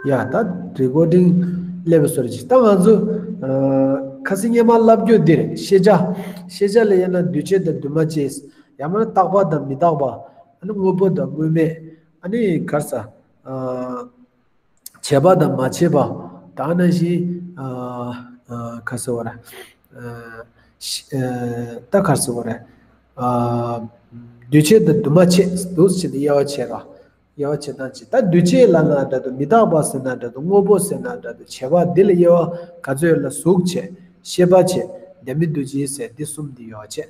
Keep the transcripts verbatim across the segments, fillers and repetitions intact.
ཡ་ད་རི་ཀོར་ཌིང་སླེབས་པའི་བཟོ་འདྲ་ཅིག་ད་ང་ཚོ་ཨ་ཁ་སང་སྔོན་མ་ལབ་རྒྱུ་འདི་རེད། ཤེས་བྱ། ཤེས་བྱ་ལ་དབྱེ་ན་འདུས་བྱས་དང་འདུས་མ་བྱས། ཡང་མིན་ན་རྟག་པ་དང་མི་རྟག་པ། ཨ་ནི་དངོས་པོ་དང་དངོས་མེད། ཨ་ནི་ག་རེ་ཟེར། ཨ་བྱས་པ་དང་མ་བྱས་པ། ད་ནང་བཞིན་ཨ་ཨ་ག་རེ་ཟེར་བ་རེད། ཨ་ཤ་ཨ་ད་ག་རེ་ཟེར་བ་རེད། ཨ་འདུས་བྱས་དང་འདུས་མ་བྱས་འདུས་བྱས་ནི་དབྱེ་བ་བྱས་ར། དབྱེ་བ་བྱེད་སྟངས་ཅིག་ད་འདུས་བྱས་ལབ་ན་འདྲ་འདུག་མི་རྟག་པ་ཟེར་ན་འདྲ་འདུག་དངོས་པོ་ཟེར་ན་འདྲ་འདུག་བྱས་པ་འདི་ལ་དབྱེ་བ་ག་ཚོད་ཡོད་ལབ་ན་གཟུགས་བྱས། ཤེས་པ་བྱས། ལྡན་མིན་འདུ་བྱེད་ཟེར་འདི་གསུམ་འདི་ཡོད་བྱས།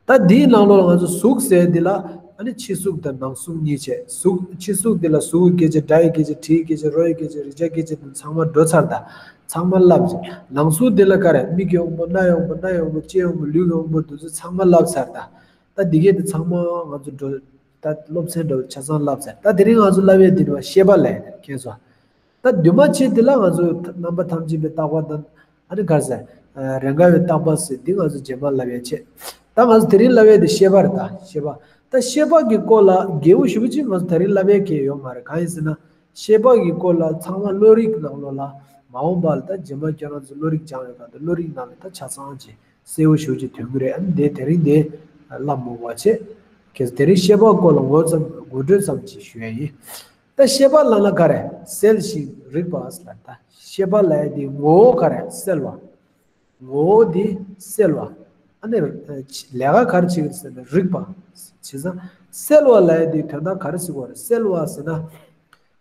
ད་འདིའི་ནང་ལོགས་ལ་ང་ཚོ་གཟུགས་ཟེར་འདི་ལ་ཨ་ནི་ཕྱི་གཟུགས་དང་ནང་གཟུགས་གཉིས་བྱས། གཟུགས་ཕྱི་གཟུགས་འདི་ལ་གཟུགས་གི་སྐད་ཆ། སྒྲ་ཡི་སྐད་ཆ། དྲི་ཡི་སྐད་ཆ། རོ་ཡི་སྐད་ཆ། རེག་བྱ་སྐད་ཆ་དང་ཚང་མ་འགྲོ་ཚར་ད། ཚང་མ་ལབ་བྱས། ནང་གཟུགས་འདི་ལ་ག་རེ། མིག་གི་དབང་པོ། རྣ་ཡི་དབང་པོ། སྣ་ཡི་དབང་པོ། ལྕེའི་དབང་པོ། ལུས་ཀྱི་དབང་པོ་འདི་ཚོ་ཚང་མ་ལབ་ཚར་ད། ད་འདི་གས་འདི་ཚང་མ་ང་ཚོ་འགྲོ་ད་སློབ་ཚན་འདྲ་བོ་ཆ་ཚང་ལབ་ཚར། ད་དེ་རིང་ང་ཚོ་ལབ་ཡས་འདི་ནི་བ་ཤེས་པ་ལབ་ཡས་འདི་མཁྱེན་སོང་། ད་འདུས་མ་བྱས་འདི་ལ་ང་ཚོ་རྣམ་པ་ཐམས་ཅད་པའི་རྟག་པ་དང་། ཨ་ནི་ག་རེ་ཟེར། ཨ་རེས་འགའ་བའི་རྟག་པ་ཟེར་འདི་ང་ཚོ་རྗེས་མ་ལབ་ཡས་བྱས། ད་ང་ཚོ་དེ་རིང་ལབ་ཡས་འདི་ཤེས་པ་རེད་ད། ཤེས་པ། ད་ཤེས་པ་གི་སྐོར་ལ་རྒྱས་པོ་ཞེ་པོ་ཅིག་ང་ཚོ་དེ་རིང་ལབ་ཡས་གང་ཡང་ཡོད་མ་རེད། གང་ཡིན་ཟེར་ན། ཤེས་པ་གི་སྐོར་ལ་ཚང་མ་བློ་རིག་ནང་ལོགས་ལ་མ་འོངས་པ་ལ་ད་རྗེས་མ་ཁྱེད་རང་ཚོ་བློ་རིག་སྦྱངས་ཡོད་ག་ད་བློ་རིག་ནང་ལ་ད་ཆ་ཚང་ཅིག་གསལ་པོ་ཞེ་པོ་ཅིག་ཐོན་གི་རེད། ཨ་ནི་དེ་དེ་རིང་དེ་ལབ་མ་དགོས་པ་བྱས། གལ་སྲིད་དེ་རིང་ཤེས་པ་སྐོར་ལ་ངོ་ཙམ་ངོ་སྤྲོད་ཙམ་ཅིག་ཞུ་ཡས་ཡིན། ད་ཤེས་པ་ལབ་ན་ག་རེ། གསལ་ཞིང་རིག་པ་ཟེར་ལ། ད་ཤེས་པ་ལབ་ཡས་དེ་ངོ་བོ་ག་རེ། གསལ་བ། ངོ་བོ་དེ་གསལ་བ། ཨ་ནི་ལས་ཀ་ག་རེ་བྱེད་ཀྱི་ཟེར་ན་རིག་པ། བྱས་ཙང་གསལ་བ་ལབ་ཡས་དེ་དོན་དག་ག་རེ་ཟེར་དགོས་རེད། གསལ་བ་ཟེར་ན།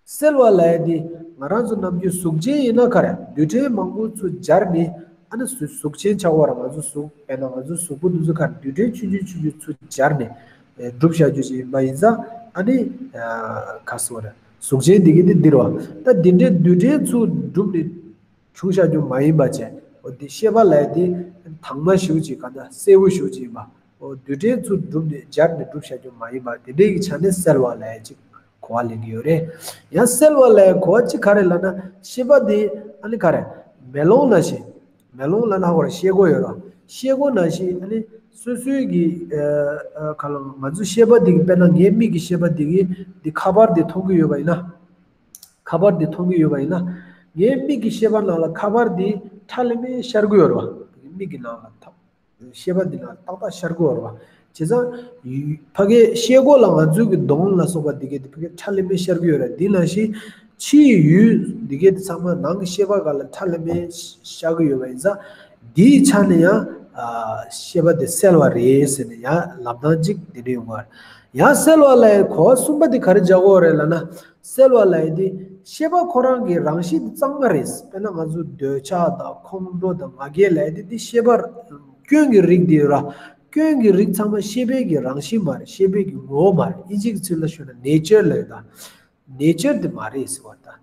གསལ་བ་ལབ་ཡས་དེ་ང་རང་ཚོ་ནམ་རྒྱུན་གཟུགས་ཅན་ཡིན་ན་ག་རེ། རྡུལ་ཕྲན་མང་པོ་ཚུར་སྦྱར་ནས། ཨ་ནི་གཟུགས་གཟུགས་ཅན་ཆགས་པ་རེད། ང་ཚོ་གཟུགས་དཔེར་ན་ང་ཚོ་གཟུགས་པོ་འདི་ཚོ་ག་རེ། རྡུལ་ཕྲན་ཆུང་ཆུང་ཆུང་ཆུང་ཚུར་སྦྱར་ནས་ཨེ་གྲུབ་བཞག་རྒྱུ་ཞིག་ཡིན་པ་ཡིན་ཙང་། ཨ་ནི་ཨ་ག་རེ་ཟེར་དགོས་རེད། གཟུགས་ཅན་འདི་གི་དེ་འདི་རེད་བ། ད་འདི་འདྲའི་རྡུལ་ཕྲན་ཚུར་གྲུབ་ནས་བྱུང་བཞག་རྒྱུ་མ་ཡིན་པ་བྱས། འོ་འདི་ཤེས་པ་ལབ་ཡས་དེ་དྭངས་མ་ཞེ་པོ་ཅིག་ག་འདྲ་གསལ་པོ་ཞེ་པོ་ཅིག་ཡིན་པ། འོ་རྡུལ་ཕྲན་ཚུར་གྲུབ་ནས་སྦྱར་ནས་གྲུབ་བཞག་རྒྱུ་མ་ཡིན་པ། དེ་འདྲའི་གི་ཆ་ནས་གསལ་བ་ལབ་ཡས་ཅིག་གོ་བ་ལེན་གི་ཡོད་རེད། ཡང་གསལ་བ་ལབ་ཡས་གོ་བ་ཅིག་ག་རེ་ལབ་ན། ཤེས་པ་དེ་ཨ་ནི་ག་རེ། མེ་ལོང་ནང་བཞིན། མེ་ལོང་ལབ་ན་ཧ་གོ་ར། ཤེལ་སྒོ་ཡོད་ར། ཤེལ་སྒོ་ནང་བཞིན། ཨ་ནི་སོ་སོའི་གི་ཨ་ཨ་ག་ལ་ང་ཚོ་ཤེས་པ་དེ་གི་དཔེར་ན་ངའི་མིག་གི་ཤེས་པ་དེ་གི་འདི་ཁ་པར་དེ་མཐོང་གི་ཡོད་པ་ཡིན་ན། ཁ་པར་འདི་མཐོང་གི་ཡོད་པ་ཡིན་ན། ངའི་མིག་གི་ཤེས་པ་ནང་ལ་ཁ་པར་འདི་ཁྲ་ལམ་མེ་ཤར་གི་ཡོད་རེད་བ། མིག་གི་ནང་ལ་ཐག་ཤེས་པ་འདི་ནང་ཏག་ཏག་ཤར་གི་ཡོད་རེད་བ། བྱས་ཙང་ཡུལ་ཕ་གིའི་ཤེལ་སྒོ་ལ་ང་ཚོའི་གི་གདོང་ལ་སོགས་པ་འདི་གའི་འདི་ཕ་གིའི་ཁྲ་ལམ་མེ་ཤར་གི་ཡོད་རེད། འདི་ནང་བཞིན་ཕྱིའི་ཡུལ་འདི་གའི་འདི་ཚང་མ་ནང་གི་ཤེས་པ་སྒང་ལ་ཁྲ་ལམ་མེ་ཤར་གི་ཡོད་པ་ཡིན་ཙང་། འདིའི་ཆ་ནས་ཡང་ཨ་ཤེས་པ་འདི་གསལ་བ་རེད་ཟེར་ནས་ཡང་ལབ་སྟངས་གཅིག་འདི་འདྲ་ཡོང་གི་རེད། ཡང་གསལ་བ་ལབ་ཡས་གོ་བ་གསུམ་པ་འདི་ག་རེ་རྒྱག་དགོས་རེད་ལབ་ན། གསལ་བ་ལབ་ཡས་འདི་ཤེས་པ་ཁོ་རང་གི་རང་བཞིན་འདི་གཙང་མ་རེད། དཔེར་ན་ང་ཚོ་འདོད་ཆགས་དང་ཁོང་ཁྲོ་དང་ང་རྒྱལ་ལབ་ཡས་འདི་འདི་ཤེས་པ་སྐྱོན་གྱི་རིགས་འདི་ཡོད་ར། སྐྱོན་གྱི་རིགས་ཚང་མ་ཤེས་པའི་གི་རང་བཞིན་མ་རེད། ཤེས་པའི་གི་ངོ་བོ་མ་རེད། ཨིན་ཇིའི་ཚིག་ལ་ཞུས་ན་ནེ་ཅར་ལབ་ཡོད་ད། ནེ་ཅར་འདི་མ་རེད་ཟེར་བ་ད།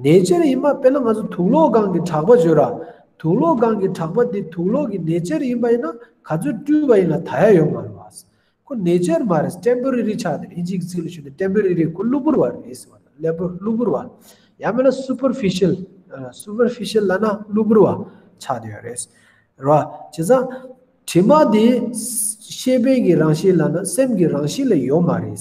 ནེ་ཅར་ཡིན་པ་དཔེར་ན་ང་ཚོ་དུག་ལོག་སྒང་གི་ཁྲག་པ་བརྗོད་ར། དུག་ལོག་སྒང་གི་ཁྲག་པ་འདི་དུག་ལོག་གི་ནེ་ཅར་ཡིན་པ་ཡིན་ན་ག་ཚོད་བཀྲུས་པ་ཡིན་ན་དག་ཡ་ཡོད་མ་རེད་བ། ཁོ་ནེ་ཅར་མ་རེད། ཊེམ་པོ་རེ་རི་ཆགས་ཏེ་རེད། ཨིན་ཇིའི་ཚིག་ལ་ཞུས་ན་ཊེམ་པོ་རེ་རི། ཁོ་གློ་བུར་བ་རེད་ཟེར་བ་དང་། གློ་བུར་གློ་བུར་བ། ཡང་མིན་ན་སུ་པར་ཕི་ཤལ། སུ་པར་ཕི་ཤལ་ལབ་ན་གློ་བུར་བ་ཆགས་བསྡད་ཡོད་རེད། རེད་བ། བྱས་ཙང་དྲི་མ་དེ་ཤེས་པའི་གི་རང་བཞིན་ལབ་ན་སེམས་ཀྱི་རང་བཞིན་ལ་ཡོད་མ་རེད།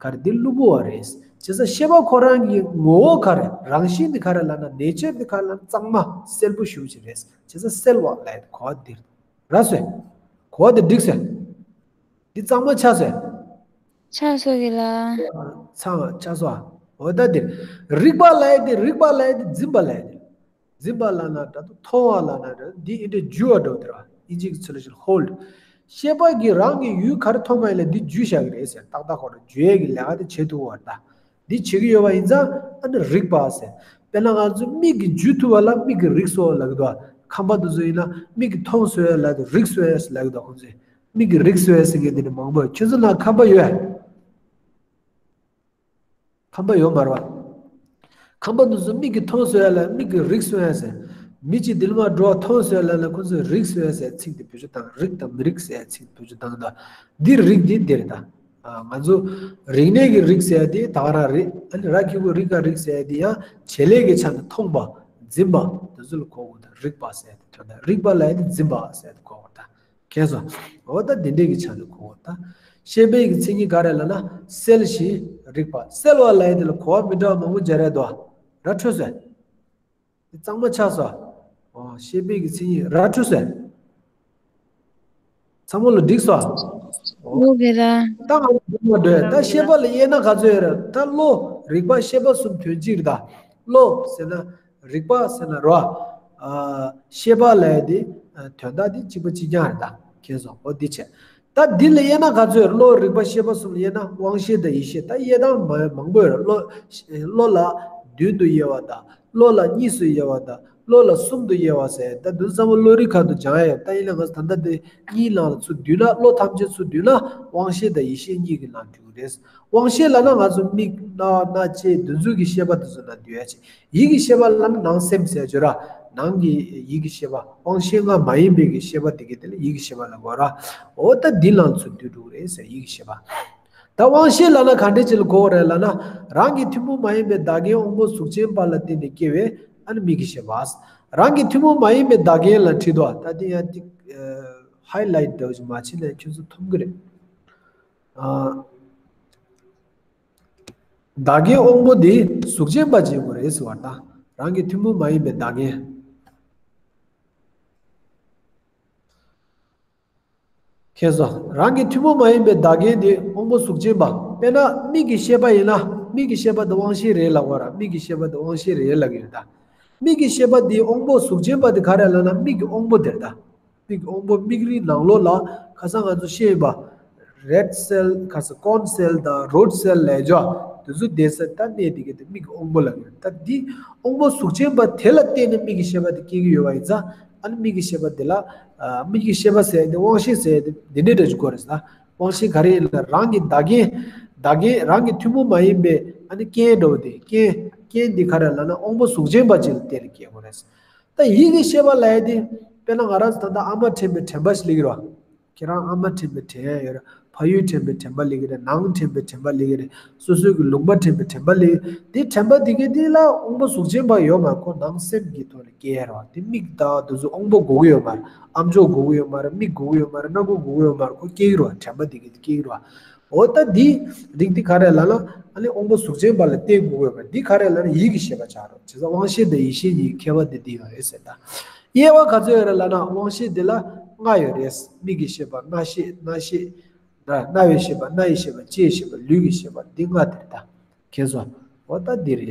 ག་རེ་འདི་གློ་བུར་བ་རེད། བྱས་ཙང་ཤེས་པ་ཁོ་རང་གི་ངོ་བོ་ག་རེ། རང་བཞིན་དེ་ག་རེ་ལབ་ན། ནེ་ཅར་དེ་ག་རེ་ལབ་ན་གཙང་མ་གསལ་པོ་ཞེ་པོ་ཅིག་རེད། བྱས་ཙང་གསལ་བ་ལབ་ཡས་གོ་བ་འདི་རེད། ར་སོ། གོ་བ་འདི་འགྲིག་སོང་། འདི་གཙང་མ་ཆགས་སོང་། ཆགས་སོང་གི་ལ། ཚང་ཆགས་སོང་། འོ་ད་འདིར། རིག་པ་ལབ་ཡས་འདི། རིག་པ་ལབ་ཡས་འདི་འཛིན་པ་ལབ་ཡས་འདི། འཛིན་པ་ལབ་ན་འདྲ་འདུག་མཐོང་བ་ལབ་ན་འདྲ་འདུག་འདི་ཨིན་འདྲ་འཇུ་བ་འགྲོ་དེ་ར། ཨིན་ཇིའི་ཚིག་ལ་ཞུ་ན་ཧོལ་ཌི། ཤེས་པ་གིས་རང་གི་ཡུལ་ག་རེ་མཐོང་བ་ཡིན་ལ་འདི་འཇུ་བཞག་གི་རེད་ཟེར། ཏག་ཏག་ཁོ་རང་འཇུ་ཡས་ཀྱི་ལས་ཀ་དེ་བྱེད་ཐུབ་པ་རེད་ད། འདི་བྱེད་ཀྱི་ཡོད་པ་ཡིན་ཙང་ཨ་ནི་རིག་པ་ཟེར། དཔེར་ན་ང་ཚོ་མིག་གིས་འཇུ་ཐུབ་པ་ལ་མིག་གིས་རིག་སོང་ལབ་ཀྱི་འདུག་ཁམས་པ་དེ་ཚོ་ཡིན་ན་མིག་གིས་མཐོང་སོང་ལབ་དུས་རིག་སོང་ལབ་ཀྱི་འདུག་ཁོང་ཚོས། མིག་གིས་རིག་སོང་ཟེར་མཁན་དེ་འདྲ་མང་པོ་ཡོད། ཁྱོད་ཚོ་ནང་ཁམས་པ་ཡོད། ཁམས་པ་ཡོད་མ་རེད་བ། ཁམས་པ་དེ་ཚོ་མིག་གིས་མཐོང་སོང་ལབ་ལ་མིག་གིས་རིག་སོང་ཟེར། མི་གཅིག་འདི་ལ་མར་འགྲོ་བ་མཐོང་སོང་ལབ་ལ་ཁོ་ཚོས་རིག་སོང་ཟེར་ཚིག་དེ་བེད་སྤྱོད་བཏང་། རིག་དང་མི་རིག་ཟེར་ཚིག་བེད་སྤྱོད་བཏང་གི་འདུག་འདི་རིག་འདི་འདི་རེད་ད། ཨ་ང་ཚོ་རིག་གནས་ཀྱི་རིག་ཟེར་དེ་ད་ག་རང་རེད། ཨ་ནི་ར་གི་གུ་རི་ག་རིག་ཟེར་དེ་ཡང་བྱེད་ལས་ཀྱི་ཆ་ནས་མཐོང་བ་འཛིན་པ་དེ་ཚོ་ལ་གོ་དགོས་ད། རིག་པ་ཟེར་དེ་དོན་དག་རིག་པ་ལབ་ཡས་དེ་འཛིན་པ་ཟེར་དེ་གོ་དགོས་ད། མཁྱེན་སོང་། འོ་ད་འདི་འདྲས་ཀྱི་ཆ་ནས་གོ་དགོས་ད། ཤེས་པའི་གི་མཚན་ཉིད་ག་རེ་ལབ་ན་གསལ་ཞིང་རིག་པ། གསལ་བ་ལབ་ཡས་དེ་ལ་གོ་བ་མི་འདྲ་བ་མང་པོ་སྦྱར་ཡས་འདུག་ཨ། ར་འཕྲོད་སོང་། འདི་གཙང་མ་ཆགས་སོ། ཨོ། ཤེས་པའི་གི་མཚན་ཉིད་ར་འཕྲོད་སོ། ཚང་མ་ལ་འགྲིག་སོ། ཨོ། ཡོད་རེད་ར། ད་ང་ཚོ་མ་འགྲོ། ད་ཤེས་པ་ལ་དབྱེ་ན་ག་ཚོད་ཡོད་རེད། ད་བློ་རིག་པ་ཤེས་པ་གསུམ་དོན་གཅིག་རེད་ད། བློ་ཟེར་ན་རིག་པ་ཟེར་ན་རོ། ཨ། ཤེས་པ་ལ་ཡ་དེ་དོན་དག་དེ་གཅིག་པ་གཅིག་རྐྱང་རེད་ད། མཁྱེན་སོང་། ཨོ། འདི་བྱས། ད་འདི་ལ་དབྱེ་ན་ག་ཚོད་ཡོད་རེད། བློ་རིག་པ་ཤེས་པ་གསུམ་ལ་དབྱེ་ན་དབང་ཤེས་དང་ཡིད་ཤེས། ད་དབྱེ་སྟངས་མ་མང་པོ་ཡོད་རེད། བློ། བློ་ལ་བདུན་དུ་དབྱེ་བ་དང་། བློ་ལ་གཉིས་སུ་དབྱེ་བ་དང་། བློ་ལ་གསུམ་དུ་དབྱེ་བ་ཟེར། ད་འདི་ཚང་མ་བློ་རིག་ཁག་ཏུ་སྦྱང་ཡ་ཡོད། ད་ཡིན་ན་ང་ཚོ་ད་ལྟ་འདི་གཉིས་ནང་ལ་ཚུར་བསྡུས་ན། བློ་ཐམས་ཅད་ཚུར་བསྡུས་ན་དབང་ཤེས་དང་ཡིད་ཤེས་གཉིས་ཀྱི་ནང་འདུས་རེད། དབང་ཤེས་ལབ་ན་ང་ཚོ་མིག་རྣ་སྣ་ལྕེ་འདི་ཚོ་གི་ཤེས་པ་འདི་ཚོ་ནང་འདུས་ཡ་ཅིག་ཡིད་ཀྱི་ཤེས་པ་ལབ་ན་ནང་སེམས་ཟེར་ཡ་ཅིག་ཡོད་ར། ནང་གི་ཡིད་ཀྱི་ཤེས་པ། དབང་ཤེས་ལྔ་མ་ཡིན་པའི་གི་ཤེས་པ་དེ་གི་དེ་ལ་ཡིད་ཀྱི་ཤེས་པ་ལབ་དགོས་ར། འོ། ད་འདི་ནང་ཚུར་འདུས་འགྲོ་གི་རེད་ཟེར། ཡིད་ཀྱི་ཤེས་པ། ད་དབང་ཤེས་ལབ་ན་ག་འདྲས་ཅིག་ལ་གོ་དགོས་རེད་ལབ་ན། རང་གི་ཐུན་མོང་མ་ཡིན་པའི་བདག་རྐྱེན་དབང་པོ་གཟུགས་ཅན་པ་ལ་བརྟེན་ནས་སྐྱེ་བའི་ཨ་ནི་མིག་གི་ཤེས་པ། རང་གི་ཐུན་མོང་མ་ཡིན་པའི་བདག་རྐྱེན་ལ་བྲིས་འདུག་ད་དེ་ཡང་ཏིག་ཧའི་ལའིཊ་འདྲ་བོ་ཅིག་མ་བྱས་ན་ཁྱོད་ཚོ་མཐོང་གི་རེད། ཨ། བདག་རྐྱེན་དབང་པོ་དེ་གཟུགས་ཅན་པ་བྱེད་དགོས་རེད་ཟེར་བ་ད། རང་གི་ཐུན་མོང་མ་ཡིན་པའི་བདག་རྐྱེན། མཁྱེན་སོང་། རང་གི་ཐུན་མོང་མ་ཡིན་པའི་བདག་རྐྱེན་དེ་དབང་པོ་གཟུགས་ཅན་པ། དཔེར་ན་མིག་གི་ཤེས་པ་ཡིན་ན། མིག་གི་ཤེས་པ་དེ་དབང་ཤེས་རེད་ལབ་དགོས་ར། མིག་གི་ཤེས་པ་དེ་དབང་ཤེས་རེད་ལབ་ཀྱི་ཡོད་ད། མིག་གི་ཤེས་པ་དེ་དབང་པོ་གཟུགས་ཅན་པ་དེ་ག་རེ་ལབ་ན་མིག་གི་དབང་པོ་དེ་རེད་ད། མིག་གི་དབང་པོ། མིག་རིལ་ནང་ལོགས་ལ་ཁ་སང་ང་ཚོ་བཤད་ཡིན་པ། རེད་སེལ། ཁ་སང་ཀོན་སེལ་དང་རོཌ་སེལ་ལབ་ཡ་ཅིག་དེ་ཚོ་བསྡད་ས། ད་གནས་དེ་གི་དེ་མིག་གི་དབང་པོ་ལབ་ཀྱི་ཡོད། ད་འདི་དབང་པོ་གཟུགས་ཅན་པ་དེ་ལ་བརྟེན་ནས་མིག་གི་ཤེས་པ་དེ་སྐྱེ་གི་ཡོད་པ་ཡིན་ཙང་། ཨ་ནི་མིག་གི་ཤེས་པ་དེ་ལ། ཨ། མིག་གི་ཤེས་པ་ཟེར་ཡ་དེ། དབང་ཤེས་ཟེར་ཡ་དེ་འདི་འདྲའི་འདྲ་ཅིག་དགོས་རེད་ཟེར་ན། དབང་ཤེས་ག་རེ་ཡིན་ན། རང་གི་བདག་རྐྱེན། བདག་རྐྱེན། རང་གི་ཐུན་མོང་མ་ཡིན་པའི་ཨ་ནི་རྐྱེན་འདྲ་བོ་དེ། རྐྱེན། རྐྱེན་འདི་ག་རེ་ལབ་ན་དབང་པོ་གཟུགས་ཅན་པ་ཅིག་ལ་བརྟེན་ནས་སྐྱེ་དགོས་རེད། ད་ཡིད་ཀྱི་ཤེས་པ་ལབ་ཡ་དེ། དཔེར་ན་ང་རང་ཚོ་ད་ལྟ་ཨ་མ་དྲན་པའི་དྲན་པ་ཞིག་སླེབས་ཀྱི་རེད་བ། ཁྱེད་རང་ཨ་མ་དྲན་པའི་དྲན་ཡ་ཡོད་རེད། ཕ་ཡུལ་དྲན་པའི་དྲན་པ་སླེབས་ཀྱི་རེད། ནང་དྲན་པའི་དྲན་པ་སླེབས་ཀྱི་རེད། སོ་སོའི་གི་ལུང་པ་དྲན་པའི་དྲན་པ་སླེབས། དེ་དྲན་པ་དེ་གའི་དེ་ལ་དབང་པོ་གཟུགས་ཅན་པ་ཡོད་མ་རེད། ཁོ་ནང་སེམས་ཀྱི་ཐོག་ནས་སྐྱེ་ཡ་རེད་བ། དེ་མིག་དང་དེ་ཚོ་དབང་པོ་དགོས་ཀྱི་ཡོད་མ་རེད། ཨམ་ཅོག་དགོས་ཀྱི་ཡོད་མ་རེད། མིག་དགོས་ཀྱི་ཡོད་མ་རེད། སྣ་ཁུག་དགོས་ཀྱི་ཡོད་མ་རེད། ཁོ་སྐྱེ་གི་རེད་བ། དྲན་པ་དེ་གའི་དེ་སྐྱེ་གི་རེད་བ། འོ། ད་འདི་རིགས་འདི་ག་རེ་ལབ་ན། ཨ་ནི་དབང་པོ་གཟུགས་ཅན་པ་ལ་བརྟེན་དགོས་ཀྱི་ཡོད་མ་རེད། འདི་ག་རེ་ལབ་ན་ཡིད་ཀྱི་ཤེས་པ་ཆགས་རེད། བྱས་ཙང་དབང་ཤེས་དང་ཡིད་ཤེས་གཉིས་ཀྱི་ཁྱད་པར་དེ་འདི་ཡོད་རེད་ཟེར་ད། དབྱེ་བ་ག་ཚོད་ཡོད་རེད་ལབ་ན། དབང་ཤེས་འདི་ལ་ལྔ་ཡོད་རེད། མིག་གི་ཤེས་པ། རྣ་ཤེས། རྣ་ཤེས། ར། རྣ་བའི་ཤེས་པ། སྣ་ཡི་ཤེས་པ། ལྕེའི་ཤེས་པ། ལུས་ཀྱི་ཤེས་པ། འདི་ལྔ་དེ་རེད་ད། མཁྱེན་སོང་། འོ། ད་འདི་རེད།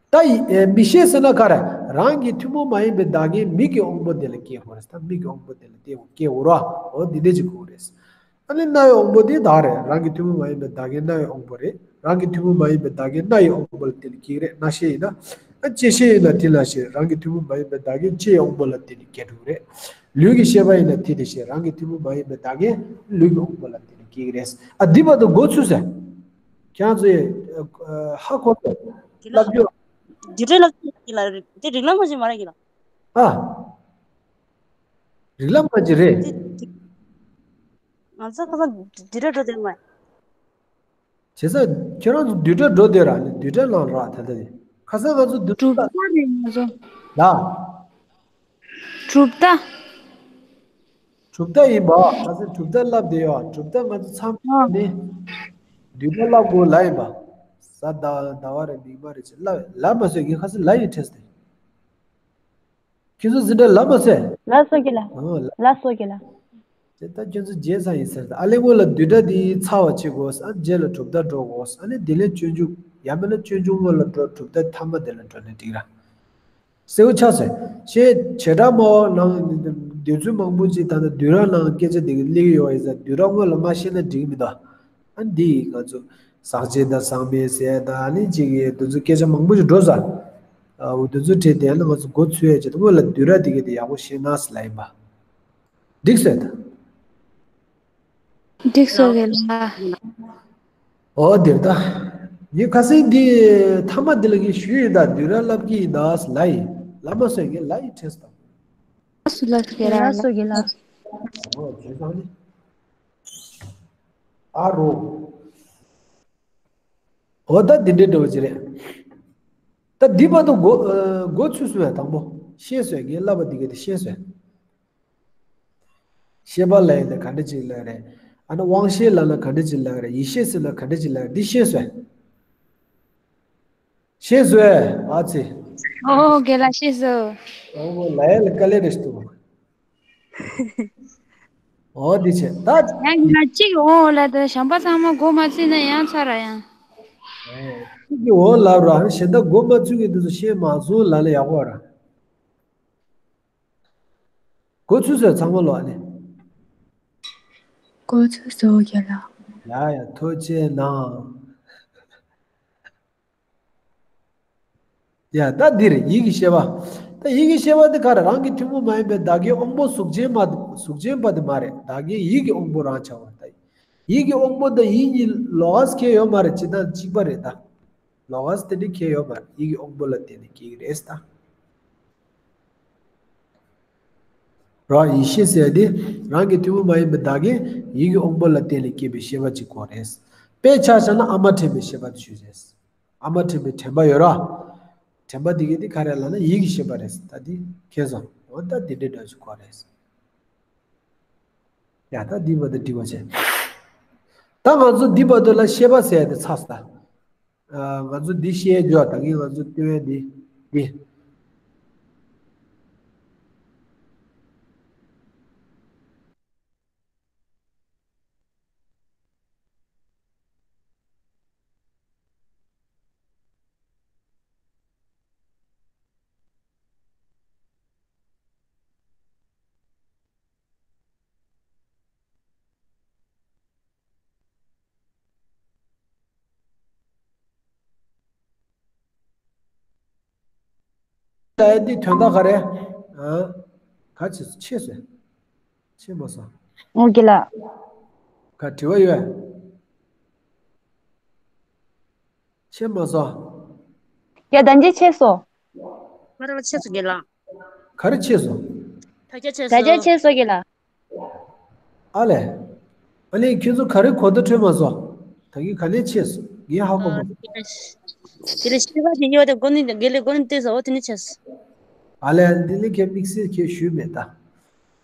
ད་ཡི། ཨེ། མིག་ཤེས་ཟེར་ན་ག་རེ། རང་གི་ཐུན་མོང་མ་ཡིན་པའི་བདག་རྐྱེན་མིག་གི་དབང་པོ་དེ་ལ་སྐྱེ་དགོས་རེད། ད་མིག་གི་དབང་པོ་དེ་ལ་སྐྱེ་དགོས་རེད་བ། འོ། འདི་འདྲ་ཅིག་དགོས་རེད། ཨ་ནི་རྣ་བའི་དབང་པོ་དེ་བདག་རེད། རང་གི་ཐུན་མོང་མ་ཡིན་པའི་བདག་རྐྱེན་རྣ་བའི་དབང་པོ་རེད། རང་གི་ཐུན་མོང་མ་ཡིན་པའི་བདག་རྐྱེན་སྣ་ཡི་དབང་པོ་ལ་བརྟེན་ནས་སྐྱེ་གི་རེད། རྣ་ཤེས་ཡིན་ན། ཨ། ལྕེ་ཤེས་ཡིན་ན་དེ་ལ་ཤེས། རང་གི་ཐུན་མོང་མ་ཡིན་པའི་བདག་རྐྱེན་ལྕེའི་དབང་པོ་ལ་བརྟེན་ནས་སྐྱེ་འགྲོ་གི་རེད། ལུས་ཀྱི་ཤེས་པ་ཡིན་ན་དེ་དེ་ཤེས། རང་གི་ཐུན་མོང་མ་ཡིན་པའི་བདག་རྐྱེན་ལུས་ཀྱི་དབང་པོ་ལ་བརྟེན་ནས་སྐྱེ་གི་རེད། ཨ། འདི་བར་དུ་མགོ་ཚོས་ཟེར། ཁྱེད་རང་ཚོས། ཨ། ཧ་གོ་སོང་། ལབ་རྒྱུ། འདི་འདྲའི་ལབ་ཀྱི་ལ་རེད། དེ་རིགས་ལམ་ཁ་ཅིག་མ་རེད་ཀྱི་ལ། ཨ། རིགས་ལམ་ཁ་ཅིག་རེད། དེ་དེ། ང་ཚོ་ཁ་སང་འདི་འདྲ་འགྲོ་དེ་མ། བྱས་ཙང་ཁྱེད་རང་ཚོ་བསྡུས་གྲྭ་འགྲོ་དེ་ར། ནི་བསྡུས་གྲྭ་ནང་ར། ད་ལྟ་དེ་ཁ་སང་ང་ཚོ་བསྡུས་གྲུབ་མཐའ་རེད་ང་ཚོ། ལ། གྲུབ་མཐའ། གྲུབ་མཐའ་ཡིན་པ། ཁ་སང་གྲུབ་མཐའ་བསླབ་བསྡད་ཡོད། གྲུབ་མཐའ་ང་ཚོ་མཚམས། ཨ། ནི་བསྡུས་གྲྭ་བསླབ་དགོས་ལབ་ཡིན་པ། གཟའ་ཟླ་ཟླ་བ་རེད། མིག་དམར་རེད་ཅེས་ལབ་ལབ་མ་སོང་། ངས་ཁ་སང་ལབ་ཡིན། དྲན་སོང་། ཁྱེད་ཚོ་འཛིན་གྲྭ་ལབ་མ་སོང་། ལབ་སོང་གི་ལ། ཨོ། ལབ། ལབ་སོང་གི་ལ། དེ་ལྟར་ཁྱོད་ཚོ་བརྗེད་ཚར་ཡིན་ཟེར། ད་ཨ་ལས་སྔོན་ལ་བསྡུས་གྲྭ་འདི་ཚར་བ་བྱེད་དགོས། ཨ། རྗེས་ལ་གྲུབ་མཐའ་འགྲོ་དགོས། ཨ་ནི་དེ་ལས་སྤྱོད་འཇུག་ཡང་མིན་ན་སྤྱོད་འཇུག་སྔོན་ལ་འགྲོ། གྲུབ་མཐའ་མཐའ་མ་དེ་ལ་འགྲོ་ན་འགྲིག་ར། གསལ་པོ་ཆགས་སོང་། ཞེས་བྱེ་བྲག་སྨྲ་བ་ནང་འདོད་ཚུལ་མང་པོ་ཅིག་ད་ལྟ་བསྡུས་གྲྭ་ནང་སྐད་ཆ་དེ་ག་སླེབས་ཀྱི་ཡོད་པ་ཡིན་ཙང་། བསྡུས་གྲྭ་སྔོན་ལ་མ་བཤད་ན་འགྲིག་གི་མི་འདུག་ཨ། འདི་ང་ཚོ་ཟག་བཅས་དང་ཟག་མེད་ཟེར་དང་། ཨ་ནི་ཅིག་གི་དེ་ཚོ་སྐད་ཆ་མང་པོ་ཞིག་འགྲོ་ས། ཨ། འོ། དེ་ཚོ་དྲིས་དེ་ལ་ང་ཚོ་མགོ་ཚོས་ཡ་ཆེད་དུ་སྔོན་ལ་བསྡུས་གྲྭ་དེ་ག་དེ་ཡག་པོ་ཤེས་ན་ཟེར་ལབ་ཡིན་པ། འགྲིག་སོང་ད། འགྲིག་སོང་གི་ལ། ཨོ། དེ་ད། ངས་ཁ་སང་འདི་མཐའ་མ་འདི་ལ་ངས་ཞུས་ཡིན་ད། བསྡུས་གྲྭ་བསླབ་ཀྱི་ཡིན་ད་ཟེར་ལབ་ཡིན། ལབ་མ་སོང་། ངས་ལབ་ཡིན། དྲན་སོང་ད། སུ་ལ་ཁེ་ར་ལ། སོ་གི་ལ། ཨོ། བྱས་ཙང་ནི། ཨ་རོ། ཨོ། ད་འདི་འདྲའི་འདྲ་བོ་ཅིག་རེད། ད་འདི་བར་དུ་མགོ། ཨ། མགོ་ཚོས་སོང་ཡ། དང་པོ་ཤེས་སོང་། ངས་ལབ་པ་འདི་ག་དེ་ཤེས་སོང་། ཤེས་པ་ལབ་ཡ་ལ་ག་འདྲ་ཅིག་ལབ་རེད། ཨ་ནི་དབང་ཤེས་ལབ་ན་ག་འདྲ་ཅིག་ལབ་རེད། ཡིད་ཤེས་ཟེར་ན་ག་འདྲ་ཅིག་ལབ་རེད། འདི་ཤེས་སོང་། ཤེས་སོང་། ཨ་ཙི། ཨོ་རྒན་ལགས་ཤེས་སོང་། ཨོ་ལ་ཡ་ལ་དཀའ་ལས་རེད་འདུག་ཨོ་འདི་བྱས་ད། ཡང་ཡིན་ན་གཅིག་ཨོ་ལ་དང་གཞན་པ་ཚང་མ་མགོ་མ་ཚོས་ན་ཡང་ཚར་ར་ཡང་། ཨོ་གཅིག་གི་ཨོ་ལབ་ར་གཞན་དག་མགོ་མ་ཚོས་གི་འདུག་སོ་ཤེས་མ་སོང་ལ་ལ་ཡག་པོ་ར། མགོ་ཚོས་སོ་ཚང་མ་ལོ་ཨ་ནི། མགོ་ཚོས་སོ་རྒན་ལགས། ཡ་ཡ་ཐུགས་རྗེ་གནང་། ཡ་ད་འདི་རེད་ཡིད་ཀྱི་ཤེས་པ། ད་ཡིད་ཀྱི་ཤེས་པ་འདི་ག་རེ་རང་གི་ཐུན་མོང་མ་ཡིན་པའི་བདག་གི་དབང་པོ་གཟུགས་ཅན་མ་གཟུགས་ཅན་པ་དེ་མ་རེད། བདག་གི་ཡིད་ཀྱི་དབང་པོ་རང་ཆགས་པ་ད། ཡིད་ཀྱི་དབང་པོ་དང་ཡིད་གཉིས་ལོགས་ཀ་ཁྱད་ཡོད་མ་རེད། སྤྱི་དང་གཅིག་པ་རེད་ད། ལོགས་ཀ་དེ་འདྲ་ཁྱད་ཡོད་མ་རེད། ཡིད་ཀྱི་དབང་པོ་ལ་བརྟེན་ནས་སྐྱེ་གི་རེད་ད། རང་ཡིད་ཤེས་ཟེར་དེ་རང་གི་ཐུན་མོང་མ་ཡིན་པའི་བདག་གི་ཡིད་ཀྱི་དབང་པོ་ལ་བརྟེན་ནས་སྐྱེས་པའི་ཤེས་པ་གཅིག་གོ་རེད། དཔེ་ཆ་བཞག་ན་ཨ་མ་དྲན་པའི་ཤེས་པ་དེ་ཞུ་རེད། ཨ་མ་དྲན་པའི་དྲན་པ་ཡོད་ར། དྲན་པ་དེ་གི་དེ་ག་རེ་ལབ་ན་ཡིད་ཀྱི་ཤེས་པ་རེད། ད་དེ་ཁྱེད་ཚོ་འོ་ད་དེ་འདྲའི་འདྲ་ཞིག་གོ་རེད། ཡ་ད་འདི་བར་དུ་འགྲིག་པ་བྱས། ད་ང་ཚོ་འདི་བར་དུ་ལ་ཤེས་པ་ཟེར་ཡ་དེ་ཚར་སོང་ད། ང་ཚོ་འདི་ཤེས་རྒྱུ་ད་གིན་ང་ཚོ་ལྟེ་བའི་འདི་འདི། ད་འདི་དོན་དག་ག་རེ། ཨ། ག་ཆེ་ཆེ་སོང་། ཆེ་མ་སོང་། ཨོ་རྒན་ལགས། ག་དྲི་བ་ཡོད། ཆེ་མ་སོང་། ཡ་ད་འདི་ཆེ་སོང་། ཁ་ར་ཆེ་སོང་རྒན་ལགས། ག་རེ་ཆེ་སོང་། ད་ཆ་ཆེ་ད་ཆ་སོང་། ཆེ་སོང་རྒན་ལགས། ཨ་ལས། ཨ་ལས་ཁྱོད་ཚོ་ག་རེ་གོ་བརྡ་འཕྲོད་མ་སོང་། ད་གིན་ག་ནས་ཆེ་སོང་། ངས་ཧ་གོ་མ་སོང་། དེ་ལས་ཤེས་པ་དེ་ཉོ་དེ་གོ་ནི་དགེ་ལས་གོ་ནི་ལྟོས་སོ་འོ་དེ་ནས་ཆེ་སོང་། ཨ་ལས་འདི་ལས་ཁྱད་དམིགས་བསལ་ཁྱད་ཞུས་མེད་ད།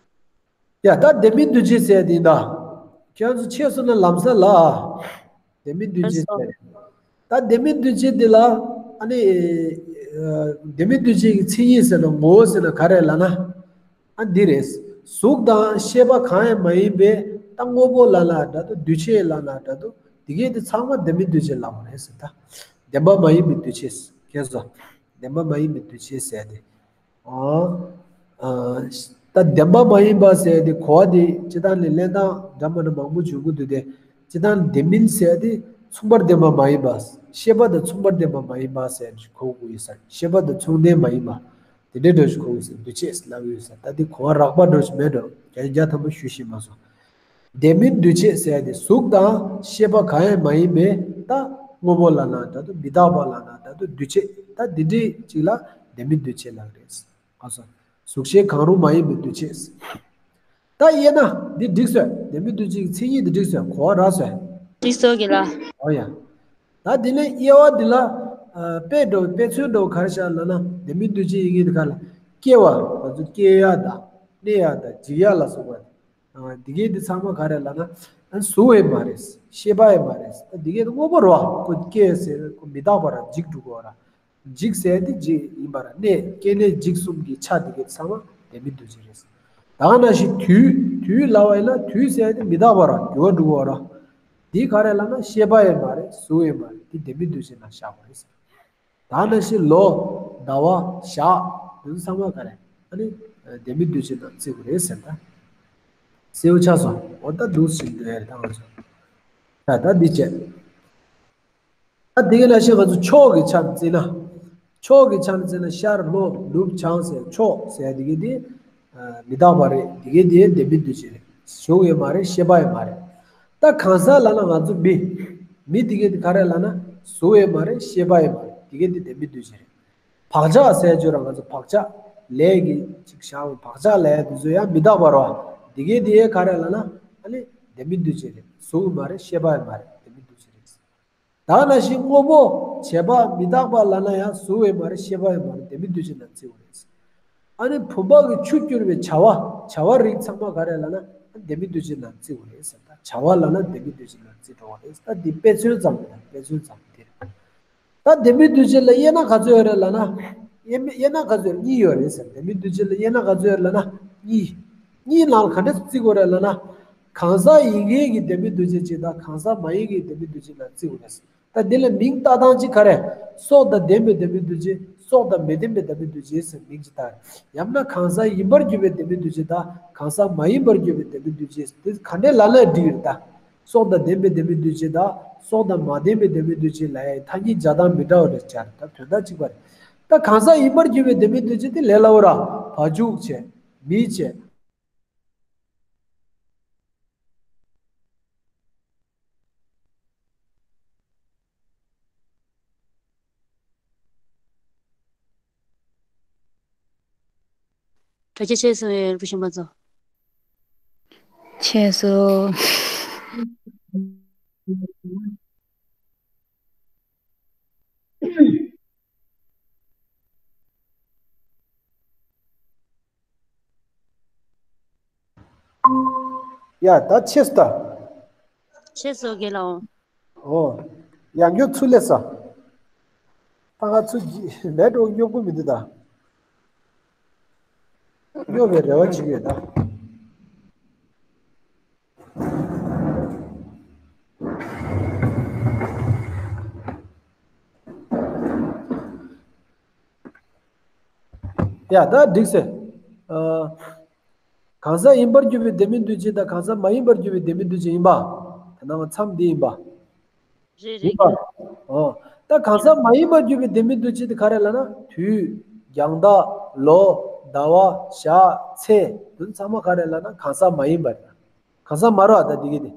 ཡ་ད་ལྡན་མིན་འདུ་བྱེད་ཟེར་དེ་ཡིན་ད། ཁྱེད་ཚོ་ཆེ་སོང་ན་ལམ་སང་ལ། ལྡན་མིན་འདུ་བྱེད་ཟེར། ད་ལྡན་མིན་འདུ་བྱེད་འདི་ལ་ཨ་ནི། ལྡན་མིན་འདུ་བྱེད་ཀྱི་མཚན་ཉིད་ཟེར་ན་ངོ་བོ་ཟེར་ན་ག་རེ་ལབ་ན། ཨ་འདི་རེད། གཟུགས་དང་ཤེས་པ་གང་ཡང་མ་ཡིན་པའི་ད་དངོས་པོ་ལབ་ན་འདྲ་འདུག་འདུས་བྱས་ལབ་ན་འདྲ་འདུག་དེ་གས་དེ་ཚང་མ་ལྡན་མིན་འདུ་བྱེད་ལབ་པ་རེད་ཟེར་ད། བདེན་པ་མ་ཡིན་པའི་འདུ་བྱེད་ཁྱེད་ཚོ། བདེན་པ་མ་ཡིན་པའི་འདུ་བྱེད་ཟེར་ཏེ། ཨོ། ཨ། ད་བདེན་པ་མ་ཡིན་པ་ཟེར་ཏེ་གོ་བ་དེ་སྤྱིར་བཏང་ནས་ལེན་སྟངས་འདྲ་མ་འདྲ་མང་པོ་བྱུང་གི་འདུག་སྟེ། སྤྱིར་བཏང་ལྡན་མིན་ཟེར་ཏེ་མཚུངས་པར་ལྡན་པ་མ་ཡིན་པ། ཤེས་པ་དང་མཚུངས་པར་ལྡན་པ་མ་ཡིན་པ་ཟེར་གོ་དགོས་ཡོད་ས་རེད། ཤེས་པ་དང་མཚུངས་ལྡན་མ་ཡིན་པ། དེ་འདྲའི་འདྲ་ཞིག་གོ་དགོས་ཟེར་འདུ་བྱེད་ལབ་ཡོད་ས། ད་དེ་གོ་བ་རགས་པ་འདྲ་ཞིག་མེད་འགྲོ། བརྒྱ་ཆ་བརྒྱ་ཐམ་པ་ཞུ་ཤེས་མ་སོང་། ལྡན་མིན་འདུ་བྱེད་ཟེར་ཏེ་གཟུགས་དང་ཤེས་པ་གང་ཡང་མ་ཡིན་པའི་ད་དངོས་པོ་ལབ་ན་འདྲ་འདུག་མི་རྟག་པ་ལབ་ན་འདྲ་འདུག་འདུ་བྱེད་ད་འདི་འདྲའི་ཅིག་ལ་ལྡན་མིན་འདུ་བྱེད་ལབ་རེད། ཨ་སོ། གཟུགས་ཤེས་གང་རུང་མ་ཡིན་པའི་འདུ་བྱེད། ད་དབྱེ་ན་འདི་འགྲིག་སོང་། ལྡན་མིན་འདུ་བྱེད་ཀྱི་མཚན་ཉིད་འདི་འགྲིག་སོང་། གོ་བ་རག་སོང་། འགྲིག་སོང་གི་ལ། ཨོ་ཡ། ད་འདི་ནས་དབྱེ་བ་འདི་ལ་དཔེ་འགྲོ་དཔེ་མཚོན་འགྲོ་ག་རེ་བཞག་ལབ་ན་ལྡན་མིན་འདུ་བྱེད་ཡིན་ངེས་འདི་ག་ལ་སྐྱེ་བ་ང་ཚོ་སྐྱེ་ཡ་དང་གནས་ཡ་དང་འཇིག་ཡ་ལ་སོགས་པ། འདི་གས་འདི་ཚང་མ་ག་རེ་ལབ་ན། གཟུགས་ཡང་མ་རེད། ཤེས་པ་ཡང་མ་རེད། ད་འདི་གས་དངོས་པོ་རེད་བ། ཁོ་སྐྱེ་ཟེར་ཁོ་མི་རྟག་པ་ར་འཇིག་འགྲོ་གི་ར། འཇིག་ཟེར་དེ་འཇིག་ཡིན་པ་ར་གནས་སྐྱེ་གནས་འཇིག་གསུམ་གྱི་ཆ་འདི་གས་ཚང་མ་ལྡན་མིན་འདུ་བྱེད་རེད། ད་ག་ནང་བཞིན་དུས་དུས་ལབ་པ་ཡིན་ན་དུས་ཟེར་དེ་མི་རྟག་པ་ར་འགྱུར་བ་འགྲོ་གི་ར། འདི་ག་རེ་ལབ་ན་ཤེས་པ་ཡང་མ་རེད། གཟུགས་ཡང་མ་རེད། འདི་ལྡན་མིན་འདུ་བྱེད་ནང་བཞག་པ་རེད། ད་ནང་བཞིན་ལོ། ཟླ་བ། ཞག་འདི་ཚོ་ཚང་མ་ག་རེ། ཨ་ནི། ལྡན་མིན་འདུ་བྱེད་ནང་བརྩི་དགོས་རེད་ཟེར་ད། གསལ་པོ་ཆགས་སོང་། འོ་ད་འདུག་ཟིན་འདུག་ཡ་རེད་ད་ང་ཚོ། ད་ད་འདི་བྱས། ད་འདི་ག་ནང་བཞིན་ང་ཚོ་ཕྱོགས་ཀྱི་ཆ་ནས་བརྩིས་ན། ཕྱོགས་ཀྱི་ཆ་ནས་བརྩིས་ན་ཤར་ལྷོ་ནུབ་བྱང་ཟེར་ཕྱོགས་ཟེར་འདི་ག་འདི། མི་རྟག་པ་རེད། འདི་ག་འདི་ལྡན་མིན་འདུ་བྱེད་རེད། གཟུགས་ཡང་མ་རེད། ཤེས་པ་ཡང་མ་རེད། ད་གང་ཟག་ལབ་ན་ང་ཚོ་མི། མི་འདི་ག་འདི་ག་རེ་ལབ་ན་གཟུགས་ཡང་མ་རེད། ཤེས་པ་ཡང་མ་རེད། འདི་ག་འདི་ལྡན་མིན་འདུ་བྱེད་རེད། བག་ཆགས་ཟེར་བརྗོད་ར་ང་ཚོ་བག་ཆགས་ལས་ཀྱི་ཅིག་བཞག་བག་ཆགས་ལས་འདི་ཚོ་ཡང་མི་རྟག་པ་རེད་བ། འདི་ག་འདི་ཡང་ག་རེ་ལབ་ན་ཨ་ནི་ལྡན་མིན་འདུ་བྱེད་རེད། གཟུགས་མ་རེད། ཤེས་པ་ཡང་མ་རེད། ལྡན་མིན་འདུ་བྱེད་རེད། ད་ནང་བཞིན་དངོས་པོ་བྱས་པ་མི་རྟག་པ་ལབ་ན་ཡང་གཟུགས་ཡང་མ་རེད། ཤེས་པ་ཡང་མ་རེད། ལྡན་མིན་འདུ་བྱེད་ནང་བརྩི་དགོས་རེད། ཨ་ནི་བུམ་པ་གི་ཆུ་སྐྱུར་བའི་བྱ་བ་བྱ་བ་རིགས་ཚང་མ་ག་རེ་ལབ་ན་ལྡན་མིན་འདུ་བྱེད་ནང་བརྩི་དགོས་རེད་ཟེར། ད་བྱ་བ་ལབ་ན་ལྡན་མིན་འདུ་བྱེད་ནང་བརྩི་འགྲོ་བ་རེད། ད་འདི་དཔེ་མཚོན་ཙམ་རེད། དཔེ་མཚོན་ཙམ་དེ་རེད། ད་ལྡན་མིན་འདུ་བྱེད་ལ་དབྱེ་ན་ག་ཚོད་ཡོད་རེད་ལབ་ན། དབྱེ་མེད་དབྱེ་ན་ག་ཚོད་ཡོད། གཉིས་ཡོད་རེད་ཟེར། ལྡན་མིན་འདུ་བྱེད་ལ་དབྱེ་ན་ག་ཚོད་ཡོད་ལབ་ན་གཉིས། གཉིས་ནང་ལ་ག་འདྲ་བརྩི་དགོས་རེད་ལབ་ན། གང་ཟག་ཡིན་མཁན་གྱི་ལྡན་མིན་འདུ་བྱེད་གཅིག་དང་གང་ཟག་མ་ཡིན་མཁན་གྱི་ལྡན་མིན་འདུ་བྱེད་ལ་བརྩི་དགོས་རེད། ད་འདི་ལ་མིང་བཏགས་སྟངས་གཅིག་ག་རེ། སྲོག་དང་ལྡན་པའི་ལྡན་མིན་འདུ་བྱེད། སྲོག་དང་མི་ལྡན་པའི་ལྡན་མིན་འདུ་བྱེད་ཟེར་མིང་གཅིག་བཏགས། ཡང་ན་གང་ཟག་ཡིན་པར་གྱུར་པའི་ལྡན་མིན་འདུ་བྱེད་དང་གང་ཟག་མ་ཡིན་པར་གྱུར་པའི་ལྡན་མིན་འདུ་བྱེད། དེ་ག་འདྲས་ལབ་ན་འགྲིག་རེད་ད། སྲོག་དང་ལྡན་པའི་ལྡན་མིན་འདུ་བྱེད་དང་སྲོག་དང་མ་ལྡན་པའི་ལྡན་མིན་འདུ་བྱེད་ལབ་ཡ་ཐ་སྙད་སྦྱར་སྟངས་མི་འདྲ་བ་རེད་སྦྱར། ད་དོན་དག་གཅིག་པ་རེད། ད་གང་ཟག་ཡིན་པར་གྱུར་པའི་ལྡན་མིན་འདུ་བྱེད་དེ་ལས་སླ་བོ་ར། བ་ཕྱུགས་བྱས། མི་བྱས། ཐུགས་རྗེ་ཆེ་ཞུ་ཡ་ཡིན། བུ་གཞོན་པ་ཚོ། ཆེ་སོ། ཡ་ད་ཆེ་སོ་ད། ཆེ་སོ་དགེ་ལགས། ཨོ། ཡང་སྐྱོ་ཚུལ་ལས་ས། ད་ང་ཚོ་ལས་འགྲོ་སྙོབ་གི་མི་འདུག་ད། སྙོབ་པའི་རེ་བ་བྱེད་ཀྱི་ཡོད་ད། ཡ་ད་འགྲིག་སེ། ཨ། གང་ཟག་ཡིན་པར་གྱུར་པའི་ལྡན་མིན་འདུ་བྱེད་དང་གང་ཟག་མ་ཡིན་པར་གྱུར་པའི་ལྡན་མིན་འདུ་བྱེད་ཡིན་པ། དེ་ནང་མཚམས་འདི་ཡིན་པ། རེད་རེད། ཡིན་པ། ཨོ། ད་གང་ཟག་མ་ཡིན་པར་གྱུར་པའི་ལྡན་མིན་འདུ་བྱེད་དེ་ག་རེ་ལབ་ན། དུས། རྒྱང་ཐག་ལོ། ཟླ་བ། ཞག་ཚེས། དེ་ཚང་མ་ག་རེ་ལབ་ན་གང་ཟག་མ་ཡིན་པ་རེད། གང་ཟག་མ་རེད་པ་ད་འདི་གི་དེ།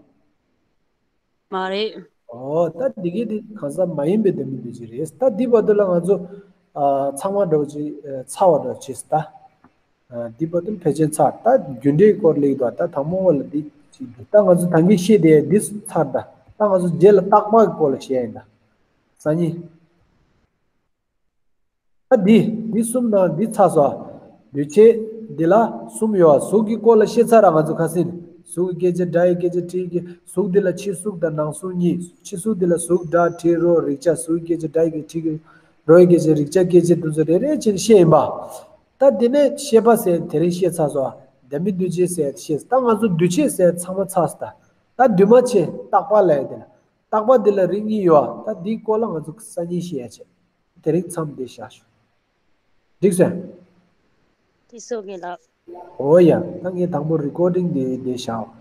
མ་རེད། ཨོ་ད་འདི་གི་དེ་གང་ཟག་མ་ཡིན་པའི་ལྡན་མིན་འདུ་བྱེད་རེད། ད་འདི་བར་དུ་ལ་ང་ཚོ་ཨ་ཚང་མ་འདྲ་བོ་ཅིག་ཨ་ཚར་བ་འདྲ་བོ་བྱས་སོང་ད། ཨ་འདི་བར་དུ་ཕལ་ཆེར་ཚར། ད་རྒྱུ་འབྲས་སྐོར་ལེགས་འདུག་ད་དང་པོ་བ་ལ་འདི་ཅིག་འདུག་ད་ང་ཚོ་ད་གིན་བཤད་དེ་འདི་ཚར་ད། ད་ང་ཚོ་རྗེས་ལ་རྟག་པ་གི་སྐོར་ལ་བཤད་ཡིན་ད། སང་ཉིན། ད་འདི། འདི་གསུམ་དང་འདི་ཚར་སོང་། འདུས་བྱས་འདི་ལ་གསུམ་ཡོད། གཟུགས་ཀྱི་སྐོར་ལ་བཤད་ཚར་ར་ང་ཚོ་ཁ་སང་། གཟུགས་ཀྱི་སྐད་ཆ། སྒྲ་ཡི་སྐད་ཆ། དྲི་ཡི་སྐད། གཟུགས་འདི་ལ་ཕྱི་གཟུགས་དང་ནང་གཟུགས་གཉིས། ཕྱི་གཟུགས་འདི་ལ་གཟུགས། སྒྲ། དྲི། རོ། རེག་བྱ། གཟུགས་ཀྱི་སྐད་ཆ། སྒྲ་ཡི་སྐད་ཆ། དྲི་གི་རོ་ཡི་སྐད་ཆ། རེག་བྱ་སྐད་ཆ་དེ་ཚོ་རེ་རེ་བྱས་ནས་བཤད་ཡིན་པ། ད་དེ་ནས་ཤེས་པ་ཟེར་དེ་རིང་བཤད་ཚར་སོང་། ལྡན་མིན་འདུས་བྱས་ཟེར་བཤད། ད་ང་ཚོ་འདུས་བྱས་ཟེར་ཚང་མ་ཚར་སོང་ད། ད་འདུས་མ་བྱས་རྟག་པ་ལབ་ཡ་དེ་ལ། རྟག་པ་འདི་ལ་རིགས་གཉིས་ཡོད། ད་འདིའི་སྐོར་ལ་ང་ཚོ་སང་ཉིན་བཤད་ཡ་བྱས། དེ་རིང་མཚམས་འདི་བཞག་ཞུ། འགྲིག་སོང་། འགྲིག་སོང་དགེ་ལགས། འོ་ཡ། ད་ངས་དང་པོ་རི་ཀོར་ཌིང་འདི་འདི་བཞག